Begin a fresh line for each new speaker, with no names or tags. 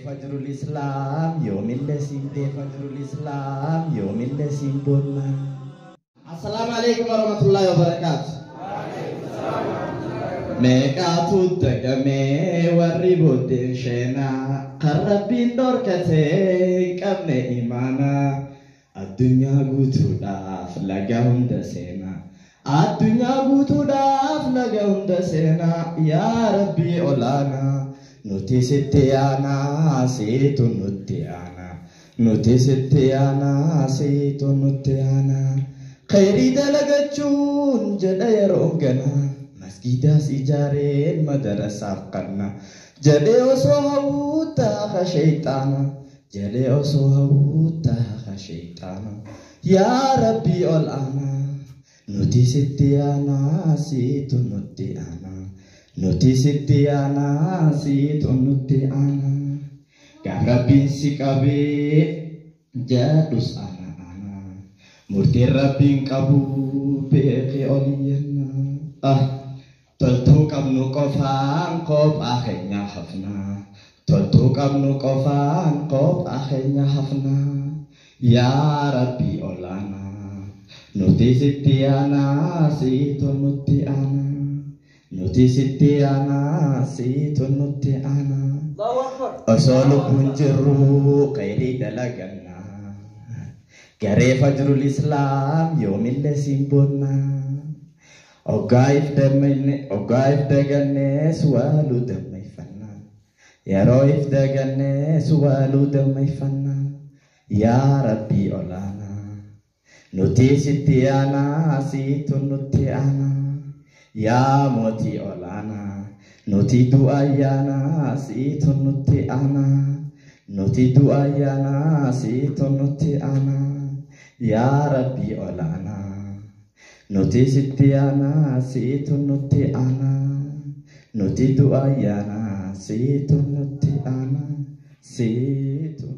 Fajrul Islaam yoomillee siin Fajrul Islaam yoomillee siin boonna. Assalaamu alaikum warahmatullahi wabarakaatu. Meeqaatu dagamee warri booddeen sheenaa kan Rabbiin dhorkatee hin qabne imaanaa addunyaa guutuudhaaf laga hunda seenaa addunyaa guutuudhaaf laga hunda seenaa yaa Rabbii olaanaa nuti sitti aanaa siitu nutti aanaa nuti sitti aanaa siitu nutti aanaa khayrii dalagachuun jedha yeroo ganaa masgiidaas ijaareen madarasaaf qanna jedhee osoo hawwuutaa ka shayxaana jedhee osoo hawwuutaa ka shayxaana yaa Rabbii ol aanaa nuti sitti aanaa siitu nutti aanaa nuti sitti aanaa siitu nutti aanaa gaaf Rabbiin si qabee jedhus ana ana murtiin Rabbiin qabu beekee ol iyyannaa. Toltuu qabnu qofaan kophaa keenya hafnaa. Toltuu qabnu qofaan kophaa keenya hafnaa. Yaa Rabbii olaanaa nuti sitti aanaa siitu nutti aanaa. Nuti sitti aanaa siitu nutti aanaa. Osoo lubbuun jirru khayrii dalagannaa. Garee Fajrul Islaam yoomillee siin boonnaa. Oggaa if dagannees waaluu dammeeffannaa. Yeroo if dagannees waaluu dammeeffannaa. Yaa Rabbii olaanaa nuti sitti aanaa siitu nutti aanaa. Yaa mootii olaanaa nuti du'a ayyaanaa siitu nutti aanaa. Nuti du'a ayyaanaa siitu nutti aanaa. Yaa Rabbii olaanaa nuti sitti aanaa siitu nutti aanaa. Nuti du'a ayyaanaa siitu nutti aanaa siitu.